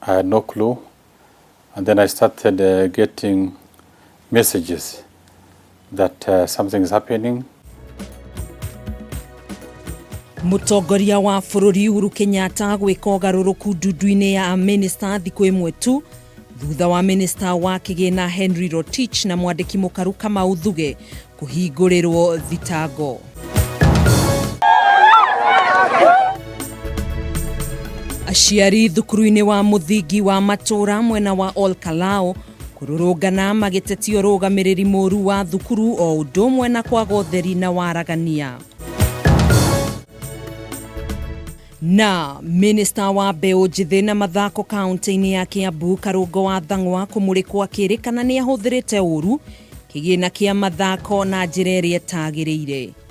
I had no clue. And then I started getting messages that something is happening. Mũtongoria wa bũrũri Uhuru Kenyatta gwĩka ũgarũrũku ndundu-inĩ ya amĩnĩsta thikũ ĩmwe tu thutha wa mĩnĩsta wa kĩgĩna Henry Rotich na mwandĩki mũkaru Kamau Thuge kũhingũrĩrwo thitango. Aciari thukuru-inĩ wa mũthingi wa matũra mwena wa Ol Kalou kũrũrũngana magĩtetia ũrũgamĩrĩri mũru wa thukuru o ũndũ ũmwe na kwaga ũtheri na waragania. Na minista wa mbeũ njĩthĩ na mathako kaunti-inĩ ya Kiambu Karũngo wa Thang'wa kũmũrĩkwo akĩrĩkana nĩ ahũthĩrĩte ũru kĩgĩna kĩa mathako na njĩra ĩrĩa ĩtagĩrĩire.